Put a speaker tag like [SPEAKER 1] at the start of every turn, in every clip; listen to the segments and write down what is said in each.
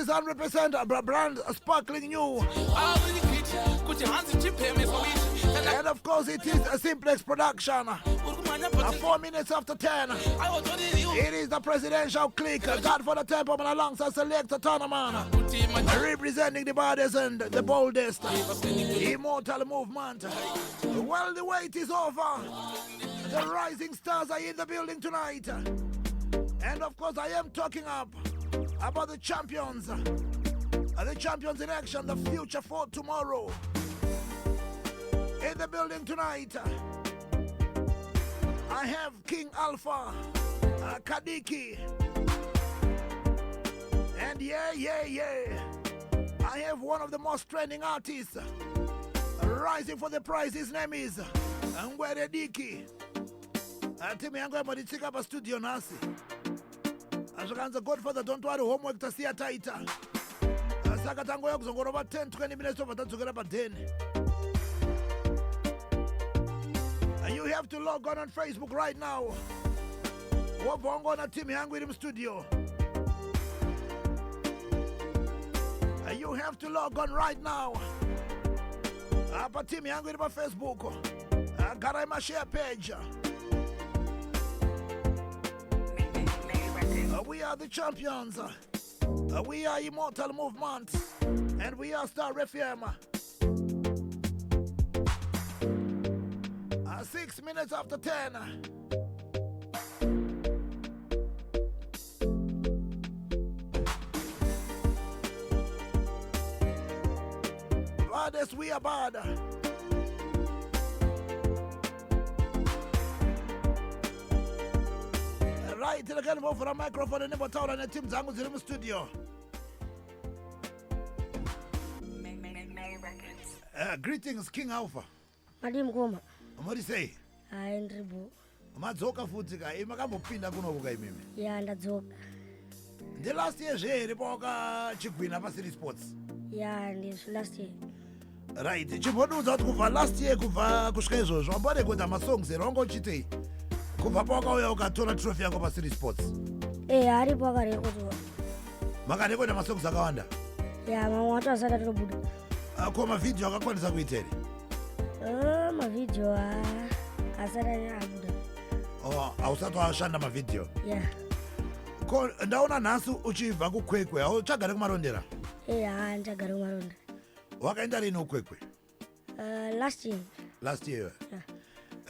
[SPEAKER 1] is 100% brand sparkling new. And of course, it is a Simplex production. 4 minutes after 10. It is the presidential clique, Godfather Templeman alongside Selector Tonaman, representing the baddest and the boldest immortal movement. Well, the wait is over. The rising stars are in the building tonight. And of course, I am talking up about the champions. The champions in action, the future for tomorrow. In the building tonight, I have King Alpha, Kadiki, and yeah. I have one of the most trending artists rising for the prize. His name is Ngwere Diki. Timu yangu yambonditsika pastudio nhasi, zvakanzi, "Godfather, don't worry, homework tasiya taita." Saka tangoya kuzongorova 10 20 minutes, tobva tadzokera padheni. You have to log on Facebook right now, wobva wangoona timu yangu iri mustudio. You have to log on right now. Apa timu yangu iri pafacebook. Garai mashare page. We are the champions. We are Immortal Movement. And we are Star FM. 6 minutes after 10. Baddest, we are bad. Right, regai ndivovhura microphone nembotaura netimu dzangu dziri mustudio. Greetings, King Alpha.
[SPEAKER 2] Madi mukoma.
[SPEAKER 1] Muri sei?
[SPEAKER 2] Hai, ndiribo.
[SPEAKER 1] Madzoka futi ka? Imi makambopinda kunoku ka imimi?
[SPEAKER 2] Ya, ndadzoka.
[SPEAKER 1] Ndelast year zve here pawakachigwina paCity Sports?
[SPEAKER 2] Ya, ndizvo, last year.
[SPEAKER 1] Right, chimbodiudza kuti kubva last year, kubva kusvika izvozvo, wamborekodha masongs here? Wanga uchitei kubva pawakauya ukatora trophy yako paCity Sports?
[SPEAKER 2] E, aripo akarekodwa.
[SPEAKER 1] Makarekodha masongs akawanda?
[SPEAKER 2] Ya, mamwe acho asati atobuda.
[SPEAKER 1] Ko mavhidhiyo akakwanisa kuita here?
[SPEAKER 2] Mavhidhiyo asati abuda.
[SPEAKER 1] Oh, hausati washanda mavhidhiyo?
[SPEAKER 2] Ya.
[SPEAKER 1] Ko ndaona nhasi uchibva kuKwekwe, hauchagare kuMarondera?
[SPEAKER 2] E, ha, ndichagara kuMaronda.
[SPEAKER 1] Wakaenda rini kuKwekwe?
[SPEAKER 2] Last year.
[SPEAKER 1] Last year?
[SPEAKER 2] Yeah.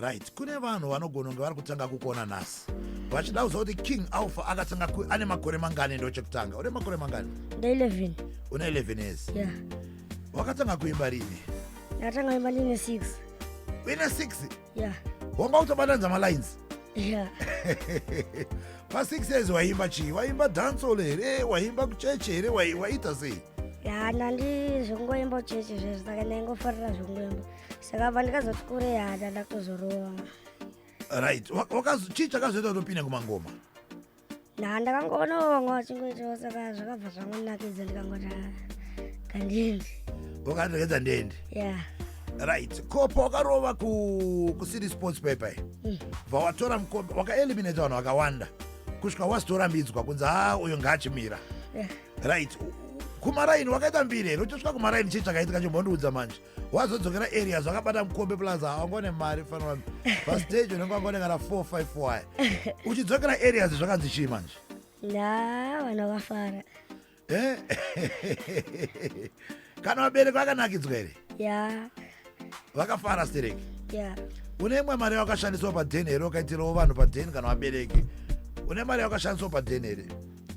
[SPEAKER 1] Right, kune vanhu vanogona kunge vari kutanga kukuona nhasi vachida kuziva kuti King Alpha akatanga ane makore mangani. Ndo chekutanga, une makore mangani?
[SPEAKER 2] Nda 11.
[SPEAKER 1] Une 11 years?
[SPEAKER 2] Ya.
[SPEAKER 1] Wakatanga kuimba rini?
[SPEAKER 2] Ndakatanga kuimba ndine 6.
[SPEAKER 1] Uine 6?
[SPEAKER 2] Ya.
[SPEAKER 1] Wanga utobatanidza malines?
[SPEAKER 2] Ya.
[SPEAKER 1] Pa6 years waimba chii? Waimba dancehall here? Waimba kuchechi here? Waita sei?
[SPEAKER 2] Ya, nandi zvekungoimba kuchechi zvezvo, saka ndaingofarira zvekungoimba, saka pa ndikazoti kure, ya, ndanda kutozorova.
[SPEAKER 1] Right. Chii chakazoita kuti upinde kumangoma?
[SPEAKER 2] Na ndakangoona vamwe vachingoitawo, saka zvakabva zvangonakidza, ndikangoti, "Ah, kandiendi."
[SPEAKER 1] Ukandiregedza ndiendi?
[SPEAKER 2] Ya.
[SPEAKER 1] Right, ko pawakarova kuCity Sports paper, bva watora mukombe, wakaeliminata vanhu vakawanda kusvika wazotorambidzwa kunzi, "Ha, uyo ngaachimira."
[SPEAKER 2] Ya.
[SPEAKER 1] Right, kumaraini wakaita mbiri here? Uchisvika kumaraini, chii chakaitika? Chimbondiudza manje. Wazodzokera areas wakabata mukombe, plus hawangone mari fanira pastage, unenge wangone kana 4 5 4 aya. Uchidzokera areas zvakanzi chii manje?
[SPEAKER 2] Na vanhu vakafara.
[SPEAKER 1] Eh? Kana vabereki vakanakidzwa here?
[SPEAKER 2] Ya.
[SPEAKER 1] Vakafara stereki?
[SPEAKER 2] Ya.
[SPEAKER 1] Une imwe mari yakashandiswa padheni here, ukaitirawo vanhu padheni kana vabereki? Une mari yakashandiswa padheni here?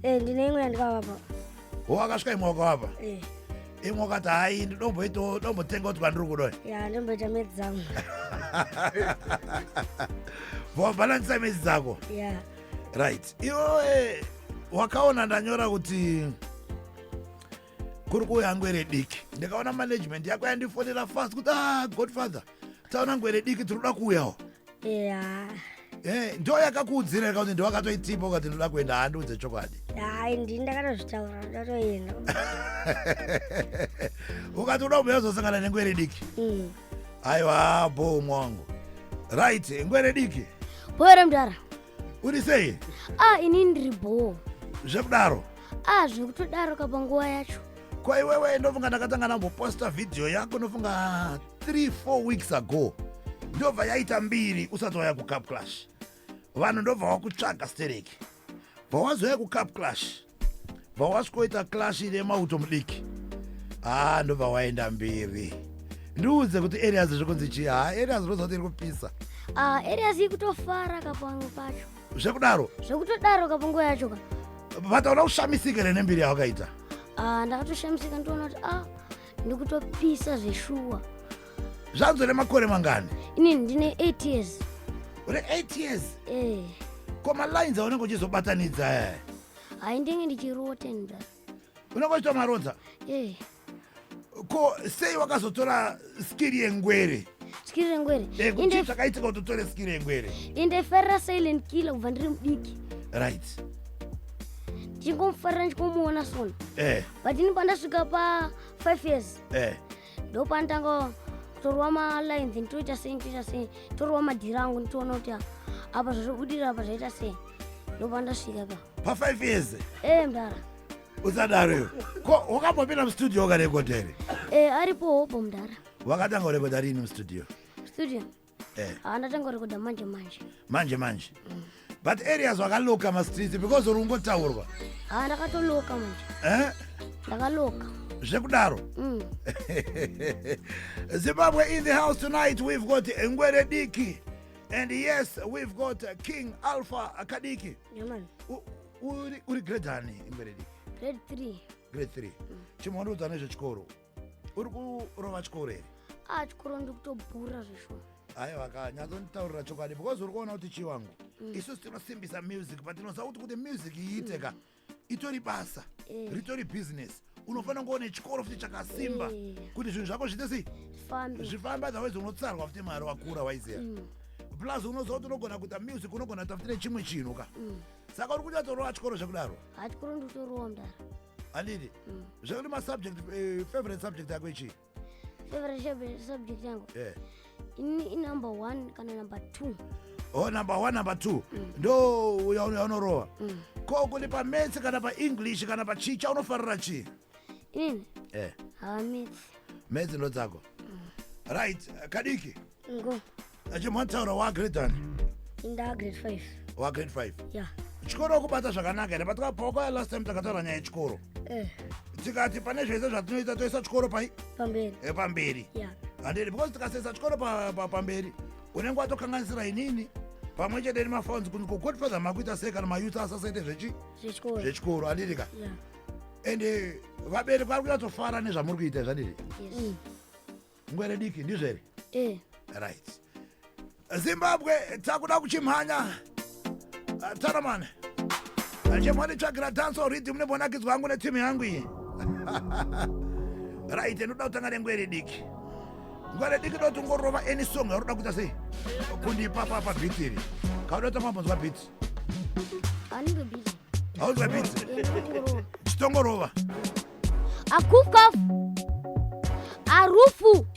[SPEAKER 2] E, ndine imwe yandikavapa.
[SPEAKER 1] Wo wakasvika, imwe wakavapa?
[SPEAKER 2] E.
[SPEAKER 1] Imwe wakati, "Hai, ndidomboitawo, dombotenga kuti kwandiri kudoi."
[SPEAKER 2] Ya, ndomboita maths dzangu.
[SPEAKER 1] Wabhalansisa maths dzako?
[SPEAKER 2] Ya.
[SPEAKER 1] Right, iwe wakaona ndanyora kuti kuri kuuya Ngwere Diki, ndikaona management yako yandifonera fast kuti, "Ah, Godfather, taona Ngwere Diki, tiri kuda kuuyawo."
[SPEAKER 2] Ya.
[SPEAKER 1] Eh, ndo yakakuudzira kuti ndowakatoitipa ukati ndoda kuenda? Handiudze chokwadi.
[SPEAKER 2] Hai, ndini ndakatozvitaura, ndatoenda.
[SPEAKER 1] Ukati uda kumboya uzosangana neNgwere Diki?
[SPEAKER 2] Mm.
[SPEAKER 1] Aiwa, bo mwangu. Right, Ngwere Diki.
[SPEAKER 3] Bho here, mudhara?
[SPEAKER 1] Uri sei?
[SPEAKER 3] Ah, inini ndiri bho.
[SPEAKER 1] Zvekudaro?
[SPEAKER 2] A zvekutodaro ka panguva yacho.
[SPEAKER 1] Ko iwewe, ndofunga ndakatanga ndamboposta vhidhiyo yako, ndofunga 3 4 weeks ago, ndobva yaita mbiri usati waya kuCup Clash. Vanhu ndobva wakutsvaga stereki, bva wazoya kuCup Clash, bva wasvikoita clash nemauto mudiki. Ha, ndobva waenda mbiri. Ndiudze kuti areas zvekunzi chii? Ha, areas ndozva kuti iri kupisa.
[SPEAKER 2] A, areas ikutofara ka pamwe pacho.
[SPEAKER 1] Zvekudaro?
[SPEAKER 2] Zvekutodaro ka panguva yacho ka.
[SPEAKER 1] But hauna kushamisika here nembiri yawakaita?
[SPEAKER 2] A, ndakatoshamisika, nditoona kuti a, ndikutopisa zveshuwa.
[SPEAKER 1] Zvanzo nemakore mangani?
[SPEAKER 2] Inini ndine 8 years.
[SPEAKER 1] Une 8 years?
[SPEAKER 2] Eh.
[SPEAKER 1] Ko malines aunenge uchizobatanidza aya?
[SPEAKER 2] Hai, ndenge ndichirota ndara.
[SPEAKER 1] Unenge uchita marodza?
[SPEAKER 2] Eh.
[SPEAKER 1] Ko sei wakazotora skill yengwere?
[SPEAKER 2] Skill rengwere?
[SPEAKER 1] Eh, kuti zvakaitika kuti utore skill yengwere?
[SPEAKER 2] Indaifarira Silent Killer kubva ndiri mudiki. Ndichingomufarira, ndichikomuona sona. But ini pandasvika pa 5 years, ndopanditanga kutorwa malines, nditoita sei, nditoita sei, torwa madhiri angu, nditoona kuti apa zvazvobudira, apa zvaita sei. Ndopandasvika pa
[SPEAKER 1] Pa 5 years?
[SPEAKER 2] E, mudara.
[SPEAKER 1] Usadaro iwe. Ko wakambopinda mustudio ukarekodha here?
[SPEAKER 2] E, aripo hopo, mudara.
[SPEAKER 1] Wakatanga kurekodha rini mustudio?
[SPEAKER 2] Studio?
[SPEAKER 1] Eh.
[SPEAKER 2] Ha, ndatanga kurekodha manje manje.
[SPEAKER 1] Manje manje. But areas wakaloka mastreets because uri ungotaurwa.
[SPEAKER 2] Ha, ndakatoloka manje.
[SPEAKER 1] Eh?
[SPEAKER 2] Ndakaloka.
[SPEAKER 1] Zvekudaro?
[SPEAKER 2] Mm.
[SPEAKER 1] Zimbabwe, in the house tonight we've got Ngwere Diki, and yes, we've got King Alpha Kadiki.
[SPEAKER 2] Yeah man.
[SPEAKER 1] Uri grade ani, Ngwere Diki?
[SPEAKER 2] Grade 3.
[SPEAKER 1] Grade 3. Chimwandiudza nezvechikoro, uri kurova chikoro here?
[SPEAKER 2] A, chikoro ndikutobhura zveshuwa.
[SPEAKER 1] Aiwa ka, nyatsonditaurira chokwadi, because uri kuona kuti chiwangu, isusu tinosimbisa music, but tinoziva kuti music iite ka, itori basa, ritori business. Unofanira kunge une chikoro futi chakasimba kuti zvinhu zvako zviite sei?
[SPEAKER 2] Zvifambe.
[SPEAKER 1] Zvifambe, otherwise unotsarwa futi mari wakura, waiziya? Plus unoziva kuti unogona kuita music, unogona kuita futi nechimwe chinhu ka. Saka uri kunyatsorova chikoro zvekudaro?
[SPEAKER 2] Ha, chikoro ndikutorova, mudara.
[SPEAKER 1] Handiti? Zvekuti masubject, favorite subject yako ichii?
[SPEAKER 2] Favorite subject yangu?
[SPEAKER 1] Eh.
[SPEAKER 2] Ini inumber 1 kana number 2.
[SPEAKER 1] Oh, number 1, number 2 ndo yaunorova. Ko kuti pamaths kana paEnglish kana pachicha unofarira chii?
[SPEAKER 2] Inini?
[SPEAKER 1] Eh.
[SPEAKER 2] Ha, maths.
[SPEAKER 1] Maths ndo dzako. Right, Kadiki.
[SPEAKER 2] Ngo.
[SPEAKER 1] Achimwantaura, wagrade ani?
[SPEAKER 2] Inda grade 5.
[SPEAKER 1] Wagrade 5?
[SPEAKER 2] Ya.
[SPEAKER 1] Chikoro kubata zvakanaka here? Patakapauka last time takataura nyaya yechikoro, tikati pane zvese zvatinoita toisa chikoro pai?
[SPEAKER 2] Pamberi.
[SPEAKER 1] Pamberi.
[SPEAKER 2] Ya.
[SPEAKER 1] Handiti? Because tikasesa chikoro pamberi, unenge watokanganisira inini pamwe chete nemafans kunzi kuGodfather makuita sei kana mayouth asasaite zvechi
[SPEAKER 2] Zvechikoro.
[SPEAKER 1] Zvechikoro, handiti ka?
[SPEAKER 2] Ya.
[SPEAKER 1] Ende vabereki vari kunyatsofara nezvamuri kuita, zvanditi?
[SPEAKER 2] Yes.
[SPEAKER 1] Ngwere Diki, ndizvo here?
[SPEAKER 2] Eh.
[SPEAKER 1] Right, Zimbabwe, takuda kuchimhanya. Taraman, chemwanitsvagira dancehall rhythm nembonakidzwa hangu netimu yangu iyi. Right, ndoda kutanga neNgwere Diki. Ngwere Diki, doti ungorova any song yauri kuita sei kundipa papa beat iri. Kauda kutanga wambonzwa beat?
[SPEAKER 2] Anenge beat.
[SPEAKER 1] Haunzwa beat?
[SPEAKER 2] Eh, ndikungorova.
[SPEAKER 1] Chitongorova.
[SPEAKER 2] Akufkaf arufu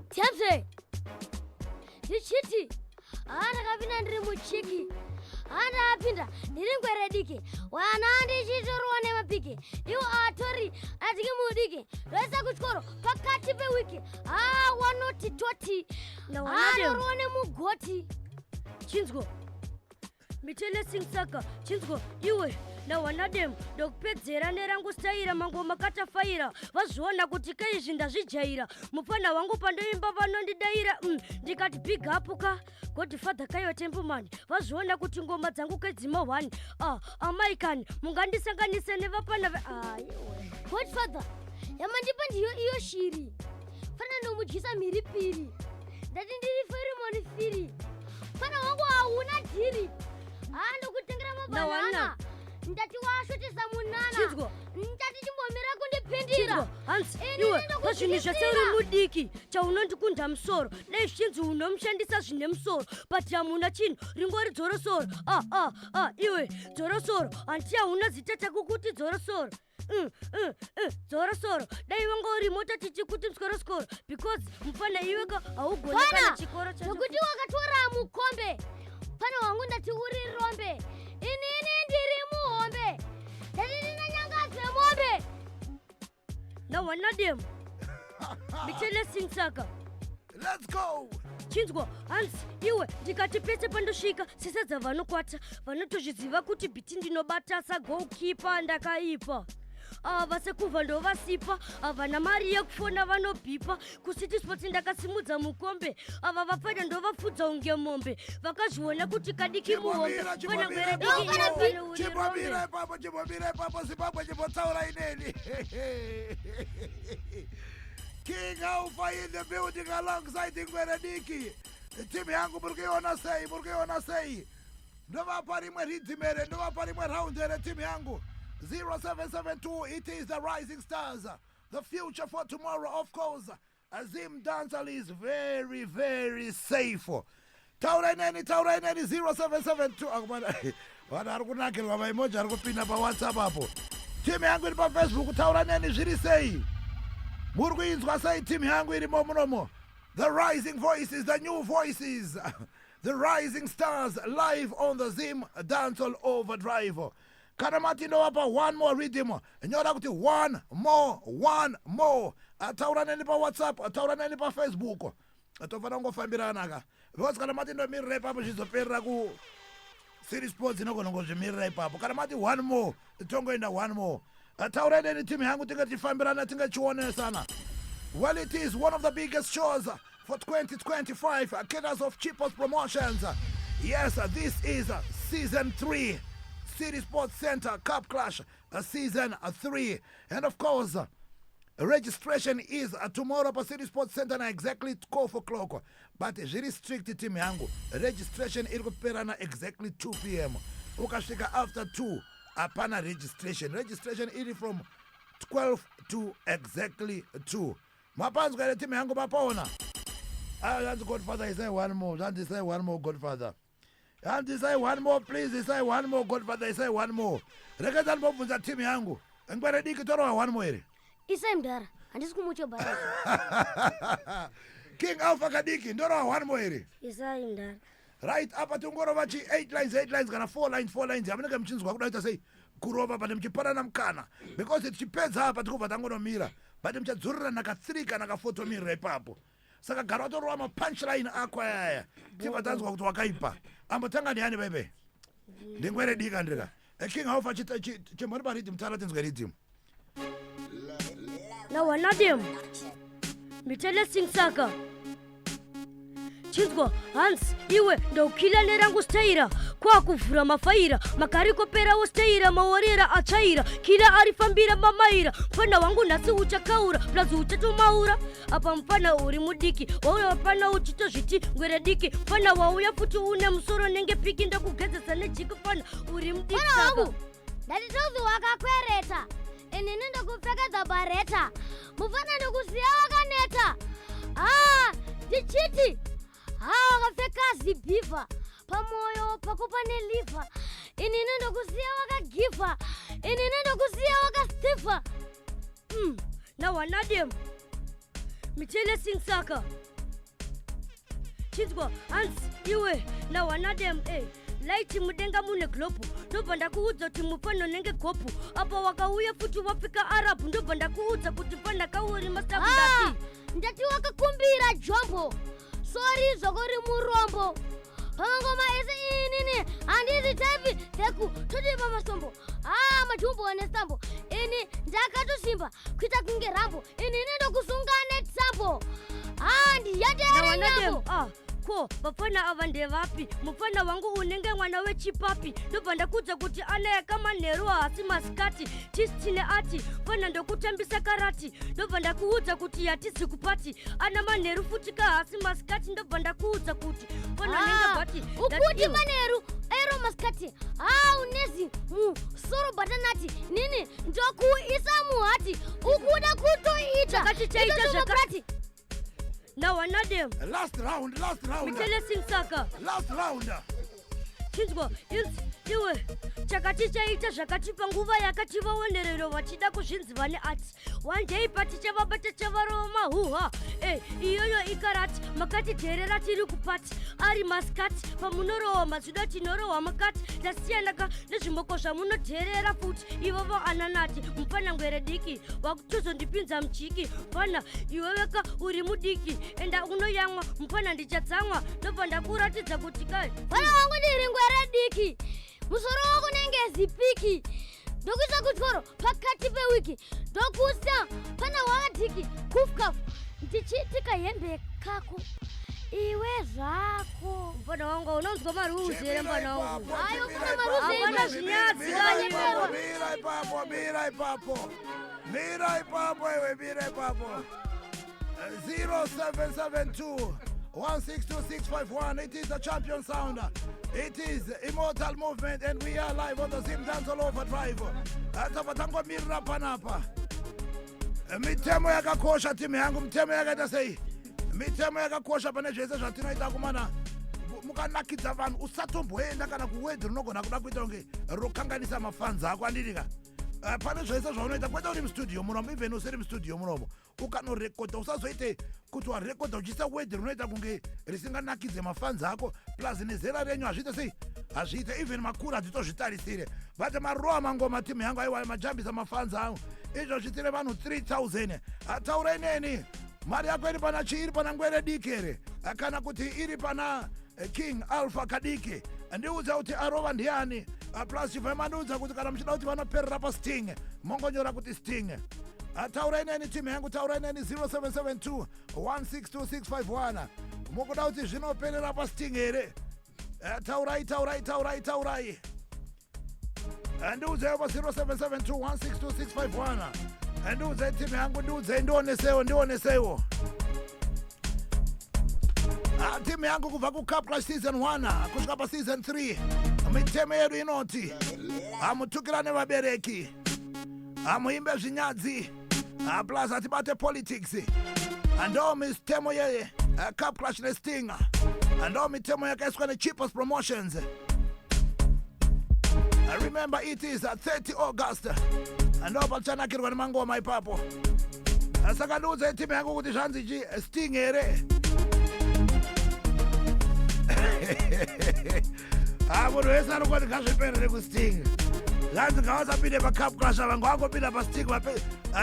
[SPEAKER 2] tepse ndichiti handakapinda ndiri muchiki, handakapinda ndiri ngwere diki, wana ndichitorwa nemapiki, iwo atori atiki mudiki, ndoisa kuchikoro pakati pewiki, ha, wanoti toti anorwa nemugoti.
[SPEAKER 3] Chinzwa mitelesingisaka, chinzwa iwe nawanadem, ndokupedzera nerangu staira, mangoma katafaira, vazviona kuti keizvi ndazvijaira. Mufana wangu pandoimba vanondidaira, ndikati big up ka Godfather kaiwa Templeman, vazviona kuti ngoma dzangu kedzima 1. Ah, amai kani mungandisanganise nevapana aiwe.
[SPEAKER 2] Godfather yamandipa ndiyo iyo shiri, fana nomudyisa mhiripiri, ndati ndiri ferimoni firi, fana wangu hauna dhiri, handokutengera
[SPEAKER 3] Nawana.
[SPEAKER 2] mabanana, ndati washotesa munana.
[SPEAKER 3] Chinzwa.
[SPEAKER 2] Ndati chimbomira kundipindira.
[SPEAKER 3] Chinzwa hanzi
[SPEAKER 2] Ini
[SPEAKER 3] iwe pazvinhu zvese uri
[SPEAKER 2] ndinokupindira.
[SPEAKER 3] mudiki, chaunondikunda musoro, dai zvichinzi unomushandisa zvine musoro, but hamuna chinhu, ringori dzorosoro. Ah, ah, ah, iwe dzorosoro, hanti hauna zita takukuti dzorosoro. Dzorosoro, dai wanga uri mota tichikuti muskorosoro, because mufana iweka haugoni
[SPEAKER 2] Fana,
[SPEAKER 3] kana chikoro chacho.
[SPEAKER 2] Nokuti wakatora mukombe, fana wangu, ndati uri rombe, inini ndiri muhombe.
[SPEAKER 3] Nawanadem michelesingsaka.
[SPEAKER 1] Let's go.
[SPEAKER 3] Chinzwa hanzi iwe ndikati pese pandosvika sesadza vanokwata vanotozviziva kuti bhiti ndinobata sagoalkeeper ndakaipa. Ava sekuvha ndovasipa, havana mari yekufona vanobhipa. KuCity Sports ndakasimudza mukombe, ava vafana ndovafudza unge mombe, vakazviona kuti kadiki muhombe.
[SPEAKER 1] Chimbomira,
[SPEAKER 3] Fana ngwere diki
[SPEAKER 1] ipapo. Chimbomira ipapo, chimbomira ipapo. Zimbabwe, chimbotaura ineni. King Alpha in the building alongside Ngwere Diki. Timu yangu, muri kuiona sei? Muri kuiona sei? Ndovapa rimwe rhythm here? Ndovapa rimwe round here, timu yangu? 0772, it is the rising stars, the future for tomorrow. Of course, Zim Dancehall is very very safe. Taura ineni, taura ineni. 0772. Akumana vanhu vari kunakirwa, maemoji ari kupinda paWhatsApp apo. Timu yangu iri paFacebook, taura neni, zviri sei? Muri kuinzwa sei timu yangu irimo munomo? The rising voices, the new voices, the rising stars, live on the Zim Dancehall Overdrive. Kana mati ndovapa one more rhythm, nyora kuti one more, one more. Taura neni paWhatsApp, taura neni paFacebook. Tofanira kungofambirana ka, because kana mati ndomirira ipapo, zvizoperera ku City Sports, inogona kungozvimirira ipapo. Kana mati one more, tongoenda one more. Taura neni, timu yangu, tinge tichifambirana, tinge tichionesana. Well, it is one of the biggest shows for 2025, Kedas of Cheapest Promotions. Yes, this is season 3, City Sports Center Cup Clash, season 3. And of course, registration is tomorrow pa City Sports Center na exactly 12 o'clock. But zviri strict, team yangu, registration iri kupera na exactly 2 p.m. Ukasvika after 2, hapana registration. Registration iri from 12 to exactly 2. Mapanzwa here, timu yangu? Mapaona? Hanzi Godfather, isai one more. Hanzi isai one more, Godfather. Hanzi isai one more, please. Isai one more, Godfather, isai one more. Rekedza ndimbobvunza timu yangu. Ngwere Diki, torova one more here?
[SPEAKER 2] Isai mudhara, handisi kumucho bhara.
[SPEAKER 1] King Alpha Kadiki, ndorova one more here?
[SPEAKER 3] Isai mudhara.
[SPEAKER 1] Right, apa tingorova chi 8 lines, 8 lines, kana 4 lines, 4 lines, yamunenge muchinzwa kuda kuita sei kurova pane muchipanana mukana, because tichipedza apa tikubva tangonomira, but muchadzurira ka 3 kana ka 4, tomirira ipapo. Saka gara watorova mapunchline ako ayaya, tibva tanzwa kuti wakaipa. Ambotanga ndiani bebe? Ndingwere Dika ndika. King Alpha, chimbori pariddim tara, tinzwe riddim.
[SPEAKER 3] Nawanadem mitelesingsaka. Chinzwa hans iwe, ndokila nerangu staira, kwakuvhura mafaira makarikoperawo staira maorera atsvaira kila arifambira mamaira. Mufana wangu nhasi uchakaura plus uchatomaura apa. Mufana uri mudiki, wauya pana uchitozviti ngwere diki. Mufana wauya futi une musoro nenge piki, ndokugezesa nejiki. Fana uri mudiki.
[SPEAKER 2] Mwana
[SPEAKER 3] saka
[SPEAKER 2] wangu, ndati tozi wakakwereta, inini ndokupfekedza bareta. Mufana, ndokusiya wakaneta. Ha, ndichiti ha, wakapfeka zibhivha, pamwoyo pako pane liver. Inini ndokusiya wakagivha, inini ndokusiya wakastifa.
[SPEAKER 3] Nawanadem mitelesingsaka. Chinzwa hanzi iwe, nawanadem e laiti mudenga mune globe, ndobva ndakuudza kuti mufana unenge gopu. Apa wakauya futi wapfeka arabu, ndobva ndakuudza kuti fana kauri masabu.
[SPEAKER 2] Ah,
[SPEAKER 3] ndati
[SPEAKER 2] ndati wakakumbira jombo, sorry zvokori murombo. Pamangoma ese inini handizi type dzeku toti pamasombo. Ha, majumbo nesambo, ini ndakatosimba kuita kunge Rambo. Inini ndokusunga netsambo. Ha, ndiyatera
[SPEAKER 3] nawanadem
[SPEAKER 2] nyambo.
[SPEAKER 3] Ah, ko vafana ava ndevapi? Mufana wangu unenge mwana wechipapi, ndobva ndakudza kuti ana yakamanheru haasi masikati. Tistine ati fana ndokutambisa karati, ndobva ndakuudza kuti hatizi kupati. Ana manheru futi ka, haasi masikati, ndobva ndakuudza kuti fana unenge bhati.
[SPEAKER 2] Ukuti manheru ero masikati? Ha, unezi musoro batanati, nini ndokuisa muhati, ukuda kutoita
[SPEAKER 3] Zvakati chaita
[SPEAKER 2] itotomabrati.
[SPEAKER 3] Nawanadem
[SPEAKER 1] Last round, last round.
[SPEAKER 3] Mitelesingsaka.
[SPEAKER 1] Last round.
[SPEAKER 3] Chinzwa inzi iwe. Chakati chaita zvakati panguva yakati vaonerero vachida kuzvinzi vane ati. One day patichavabata chavarova mahuha. E iyoyo ikarati makatidherera tiri kupati ari maskati pamunorohwa mazvida tinorohwa makati ndasiyanaka nezvimoko zvamunodherera futi ivovo ananati mufana ngwere diki wakutozondipinza muchiki mufana iweweka uri mudiki enda unoyamwa mufana ndichatsamwa ndobva ndakuratidza kuti kai.
[SPEAKER 2] Mfana wangu ndiri ngwere diki, musoro wako unenge zipiki, ndokuisa kutyoro pakati pewiki, ndokusa pana wakadiki kufkafu ndichitika hembe kako iwe zvako.
[SPEAKER 3] Mufana wangu unonzwa marules here mufana wangu?
[SPEAKER 2] Ayo, kuna marules.
[SPEAKER 3] Hapana zvinyadzi kani.
[SPEAKER 1] Mira ipapo, mira ipapo, mira ipapo iwe, mira ipapo. 0772 162651. It is the champion sound. It is Immortal Movement and we are live on the Zim Dancehall Overdrive. Tabva tangomirira panapa. Mitemo yakakosha, timu yangu. Mitemo yakaita sei? Mitemo yakakosha pane zvese zvatinoita kumana. Mukanakidza vanhu, usatomboenda kana kuwedhi rinogona kuda kuita kunge rokanganisa mafans ako, andidika. Pane zvese zvaunoita, kwete uri mustudio munomo, even usiri mustudio munomo, ukanorekodha usazoite kuti warekodha uchiisa wedhi rinoita kunge risinganakidze mafans ako. Plus nezera renyu hazviite sei, hazviite. Even makuru hatitozvitarisire, but marowa mangoma, timu yangu. Aiwa, majambisa mafans angu. Izvo zvitire vanhu 3000. Taurai neni, mari yako iri pana chii? Iri pana ngwere diki here kana kuti iri pana King Alpha Kadiki? Ndiudza kuti arova ndiani. Plus chibva mandiudza kuti kana muchida kuti vanoperera pasting, mongonyora kuti sting. Taurai neni, timu yangu, taurai neni. 0772 162651. Mukuda kuti zvinoperera pasting here? Taurai, taurai, taurai, taurai. Ndiudzei pa 0772 162651. Ndiudzei, timu yangu, ndiudzei, ndioneseiwo, ndioneseiwo. Timu yangu, kubva kuCup Clash season 1 kusvika paseason 3, mitemo yedu inoti hamutukirane vabereki, hamuimbe zvinyadzi, plus hatibate politics. Ndo mitemo ye Cup Clash neSting, ndo mitemo yakaiswa neCheapest Promotions. Remember, it is 30 August, ndo pachanakirwa nemangoma ipapo. Saka ndiudzai, timu yangu, kuti zvanzi chi sting here? Ah, munhu wese ari kuti ngazviperere kusting. Zvanzi ngavasapinde paCup Clash, ava ngavangopinda pasting.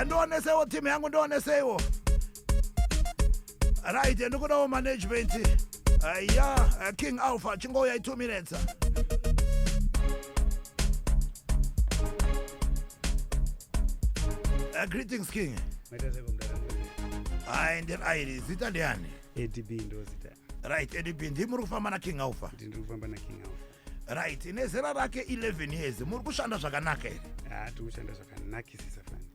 [SPEAKER 1] Ndioneseiwo, timu yangu, ndioneseiwo. Right, ndikudawo management ya King Alpha. Chingouya 2 minutes. Greetings, King.
[SPEAKER 4] Maita seko mudara?
[SPEAKER 1] Hai, ndiri zita ndiani?
[SPEAKER 4] ADB ndo zita.
[SPEAKER 1] Right, ADB, ndi muri kufamba naKing Alpha?
[SPEAKER 4] Ndiri kufamba naKing Alpha.
[SPEAKER 1] Right, nezera rake 11 years, muri kushanda zvakanaka here?
[SPEAKER 4] Ha, tiri kushanda zvakanakisisa fani.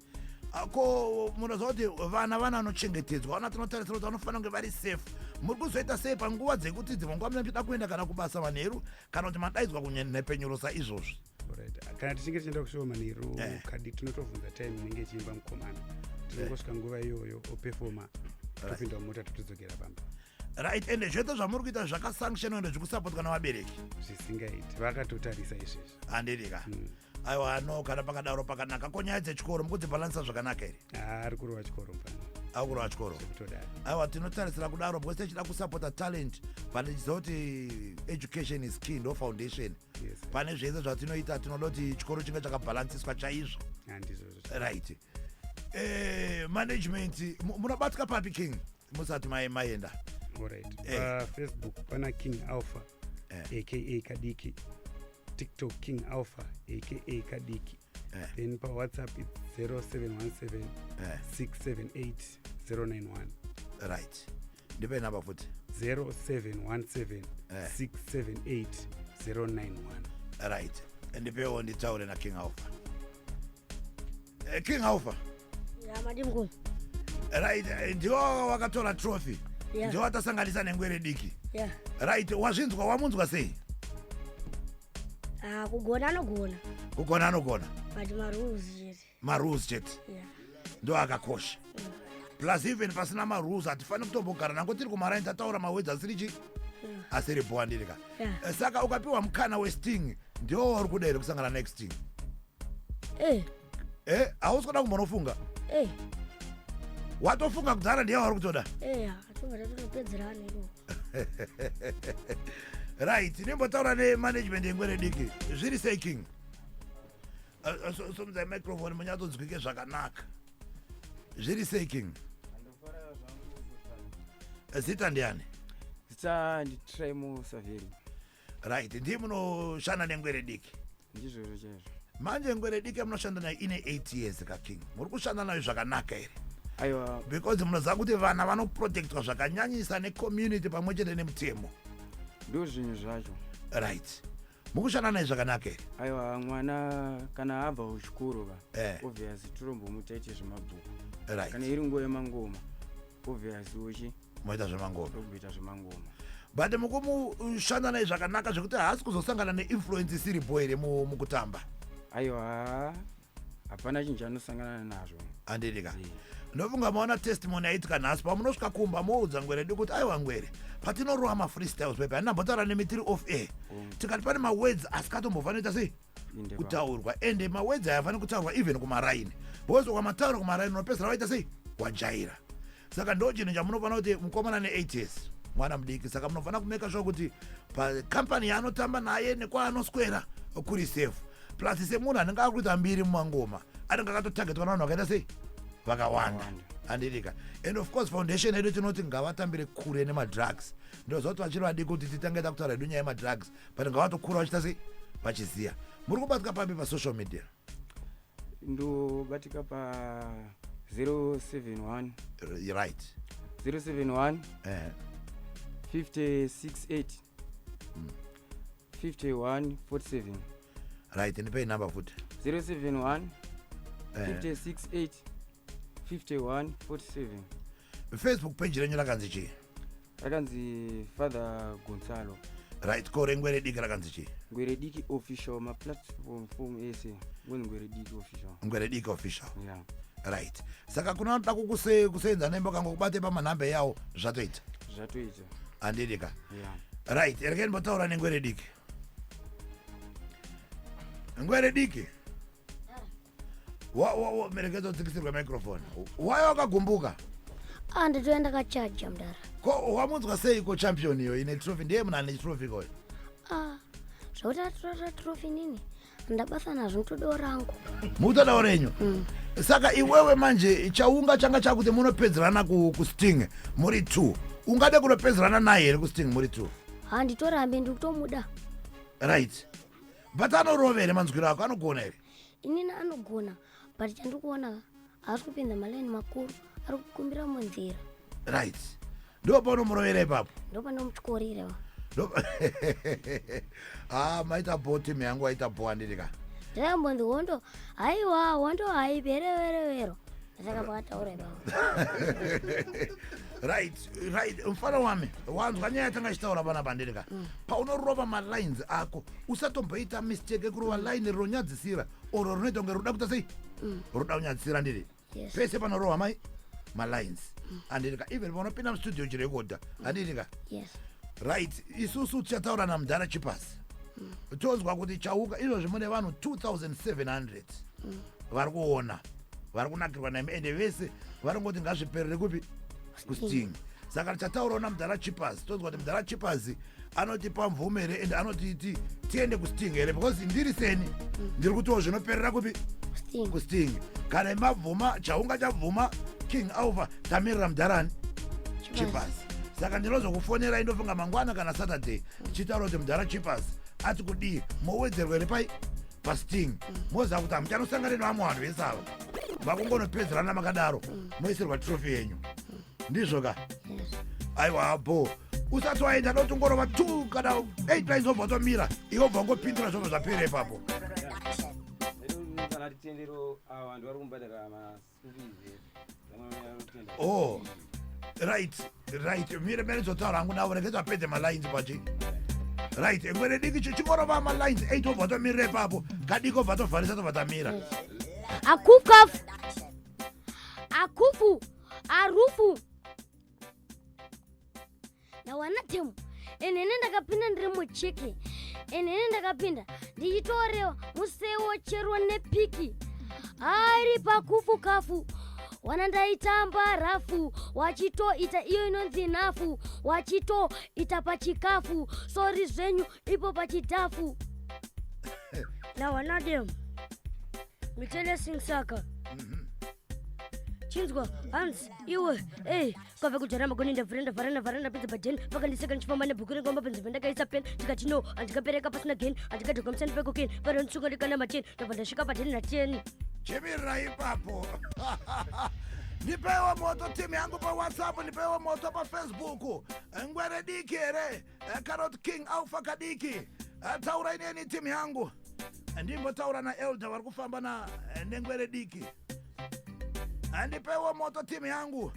[SPEAKER 1] Ko munoziva kuti vana vanochengetedzwa, vana tinotarisira kuti vanofanira kunge vari safe. Muri kuzoita sei panguva dzekuti dzimwe nguva muchida kuenda kana kubasa manheru kana kuti madaidzwa kunhepenyuro saizvozvi?
[SPEAKER 4] Alright. Kana tichinge tichienda kushow manheru, kadi tinotobvunza time inenge ichiimba mukomana. Tinongosvika nguva iyoyo, opefoma, topinda mumota, totodzokera pamba.
[SPEAKER 1] Right, ende zvese zvamuri kuita zvakasanctionwa ende zvikusapotwa navabereki?
[SPEAKER 4] Zvisingaiti, vakatotarisa izvezvi.
[SPEAKER 1] Handirika? Aiwa, no, kana pakadaro pakanaka. Ko nyaya dzechikoro mukudzibhalansa zvakanaka here?
[SPEAKER 4] Ha, ari kurova chikoro mufana.
[SPEAKER 1] Akurova chikoro?
[SPEAKER 4] Zvekutodaro.
[SPEAKER 1] Aiwa, tinotarisira kudaro because tichida kusapota talent, but tichiziva kuti education is key, ndo foundation pane zvese zvatinoita. Tinoda kuti chikoro chinge chakabhalansiswa chaizvo.
[SPEAKER 4] Handizvozvo.
[SPEAKER 1] Right, management, munobatika papi, King, musati maenda?
[SPEAKER 4] Alright. PaFacebook pana King Alpha aka Kadiki, TikTok King Alpha aka Kadiki. Then paWhatsApp it's 0717 678 091.
[SPEAKER 1] Right, ndipe namba futi.
[SPEAKER 4] 0717 678 091.
[SPEAKER 1] Right, ndipewo nditaure naKing Alpha. King Alpha.
[SPEAKER 3] Ya, madimkulu.
[SPEAKER 1] Right, ndiwo wakatora trophy?
[SPEAKER 3] Yeah.
[SPEAKER 1] Ndiwo watasanganisa nengwere diki?
[SPEAKER 3] Ya.
[SPEAKER 1] Right, wazvinzwa, wamunzwa sei?
[SPEAKER 3] Ah, kugona anogona.
[SPEAKER 1] Kugona anogona.
[SPEAKER 3] But marules chete.
[SPEAKER 1] Marules chete.
[SPEAKER 3] Ya.
[SPEAKER 1] Ndo akakosha. Plus even pasina marules hatifani kutombogara nango tiri kumaraini tataura mawedzi asiri chi asiri bhoandirika.
[SPEAKER 3] Ya.
[SPEAKER 1] Saka ukapiwa mukana westing. Ndiwo wauri kuda here kusangana next thing?
[SPEAKER 2] Eh.
[SPEAKER 1] Eh, hausi kuda kumbonofunga?
[SPEAKER 2] Eh.
[SPEAKER 1] Watofunga kudhara ndiye wauri kutoda?
[SPEAKER 2] Eh, tobva tatonopedzerana iko.
[SPEAKER 1] Right, nimbotaura nemanagement yengwere diki. Zviri sei, King? Somudzai microphone munyatsonzwike zvakanaka. Zviri sei, King? Zita ndiani?
[SPEAKER 5] Zita ndiTraimo Saveri.
[SPEAKER 1] Right, ndiye munoshanda nengwere diki?
[SPEAKER 5] Ndizvozvo chaizvo.
[SPEAKER 1] Manje ngwere diki yamunoshanda nayo ine 8 years ka, King. Muri kushanda nayo zvakanaka here?
[SPEAKER 5] Aiwa.
[SPEAKER 1] Because munoziva kuti vana vanoprotectwa zvakanyanyisa necommunity pamwe chete nemutemo.
[SPEAKER 5] Ndo zvinhu zvacho.
[SPEAKER 1] Right, mukushanda naye zvakanaka here?
[SPEAKER 5] Aiwa, mwana kana abva kuchikoro ka, obvious torombomuta ite zvemabhuku. Kana iri nguva yemangoma, obvious uchi
[SPEAKER 1] Moita zvemangoma.
[SPEAKER 5] Tomboita zvemangoma.
[SPEAKER 1] But mukumushanda naye zvakanaka zvekuti haasi kuzosangana neinfluence isiri bo here mukutamba?
[SPEAKER 5] Aiwa, hapana chinhu chanosangana nazvo.
[SPEAKER 1] Handidika, ndofunga maona testimony yaitika nhasi. Pamunosvika kumba moudza ngwere diki kuti aiwa ngwere, patinorova mafreestyles pepe, handinambotaura nemi tiri off air, tikati pane mawords asikatombofanira sei kutaurwa, ende mawords aya afanira kutaurwa even kumaraini, because ukamataura kumaraini unopedzisira waita sei, wajaira. Saka ndo chinhu chamunofanira kuti mukomana ne8 years, mwana mudiki, saka munofanira kumeka sure kuti pakampani yaanotamba naye nekwaanoswera kuri safe. Plus semunhu anenge akuita mbiri mumangoma, anenge akatotagetwa navanhu vakaita sei, vakawanda, handidika? And of course foundation yedu tinoti ngavatambire kure nemadrugs. Ndoziva kuti vachiri vadiki kuti titange takutaura hedu nyaya yemadrugs, but ngavatokura vachiita sei, vachiziya. Muri kubatika papi pasocial media?
[SPEAKER 5] Ndobatika pa 071 071 568 51 47.
[SPEAKER 1] Right, ndipei namba futi.
[SPEAKER 5] 071 568 51 47.
[SPEAKER 1] Facebook page renyu rakanzi chii?
[SPEAKER 5] Rakanzi Father Gonzalo.
[SPEAKER 1] Right, ko rengwere diki rakanzi chii?
[SPEAKER 5] Ngwere Diki Official. Maplatform form ese ngoni Ngwere Diki Official.
[SPEAKER 1] Ngwere Diki Official.
[SPEAKER 5] Yeah.
[SPEAKER 1] Right, saka kuna vanoda kusenza nembo kangokubate pamanhamba yawo, zvatoita?
[SPEAKER 5] Zvatoita.
[SPEAKER 1] Handidika?
[SPEAKER 5] Yeah.
[SPEAKER 1] Right, rekei ndimbotaura nengwere diki. Ngwere diki, merekedzo tsikisirwa microphone. Waya wakagumbuka?
[SPEAKER 2] Ah, nditoenda kachaja, mudara.
[SPEAKER 1] Ko wamunzwa seiko champion iyo ine trophy? Ndiye munhu ane trophy koyo.
[SPEAKER 2] Ah, zvakuti atora trophy, nini ndabasa nazvo, ndotodawo rangu.
[SPEAKER 1] Mutodawo renyu. Saka iwewe manje chaunga changa chakuti munopedzerana kuSting muri two, ungade kunopedzerana naye here kuSting muri two?
[SPEAKER 2] Ha, nditorambe, ndiri kutomuda.
[SPEAKER 1] Right, but anorova here? Manzwiro ako, anogona here?
[SPEAKER 2] Inini anogona, but chandiri kuona, haasi kupinda malaini makuru, ari kukumbira munzira.
[SPEAKER 1] Right, ndo paunomurovera ipapo.
[SPEAKER 2] Ndo panomutyorira.
[SPEAKER 1] Ah, maita bo, timu yangu waita bo, handidika?
[SPEAKER 2] Ndakambonzi hondo haiwa, hondo haipereverevero, saka pakataura ipapo.
[SPEAKER 1] Right, mufana wami, wanzwa nyaya yatanga ichitaura panapa, handidika? Paunorova malines ako, usatomboita mistake ekurova line rinonyadzisira oro rinoita kunge ruda kuita sei, ruda kunyadzisira, ndiri pese panorova mai malines, handidika? Even paunopinda mustudio uchirekodha, handidika?
[SPEAKER 2] Yes.
[SPEAKER 1] Right, isusu tichataura namudhara Chipasi, tonzwa kuti chauka izvozvi mune vanhu 2700 vari kuona, vari kunakirwa nami, ende vese vari ngoti ngazviperere kupi? KuSting. Saka tichataurawo namudhara Chipas, tonzwa kuti mudhara Chipas anotipa mvumo here, ende anotiti tiende kuSting here, because ndiri seni ndiri kutiwo zvinoperera kupi?
[SPEAKER 2] Sting.
[SPEAKER 1] KuSting. Kana mabvuma, chaunga chabvuma, King Alpha, tamirira mudharani Chipas. Saka ndinozokufonerai, ndofunga mangwana kana Saturday, tichitaura kuti mudhara Chipas ati kudii, mowedzerwa here pai paSting. Moziva kuti hamuchanosangana nevamwe vanhu vese ava, makungonopedzerana makadaro, moisirwa trophy yenyu. Ndizvo ka?
[SPEAKER 2] Yes.
[SPEAKER 1] Aiwa bo, usati waenda, doti ungorova 2 kana 8 lines, wobva watomira iwe, wobva wangopindura, zvobva zvapera ipapo.
[SPEAKER 5] Kana titendero ava vanhu vari kumubhadhara maschool fees.
[SPEAKER 1] Oh, right, mire, mere zotaura hangu navo, regedza vapedze malines pachi. Right, ngwere diki, chingorova malines 8, wobva watomirira ipapo kadiki, wobva tovharisa, tobva tamira.
[SPEAKER 3] Akukafu, akufu, arufu
[SPEAKER 2] nawana temu enene ndakapinda ndiri muchiki. Inini ndakapinda ndichitorewa musewo chero nepiki ari pakufu kafu wana ndaitamba rafu wachitoita iyo inonzi nhafu wachitoita pachikafu sori zvenyu ipo pachidhafu.
[SPEAKER 3] Nawanadem mitelesing saka. Chinzwa hanzi iwe ei kwave kudhara magoni ndavhura ndavhara ndavhara ndapedza padheni vakandiseka ndichifamba nebhuku rengomba panzvimbo ndakaisa pen ndikati no handikapereka pasina geni handikadhoka musani pekokeni vanonditsunga ndikana macheni ndabva ndasvika padheni nateni.
[SPEAKER 1] Chimirira ipapo. Ndipewo moto timu yangu pawhatsapp, ndipewo moto pafacebook. Ngwere diki here, Carrot King Alpha kadiki. Taura ineni timu yangu. Ndimbotaura naelder vari kufamba na nengwere diki. Ndipewo moto timu yangu.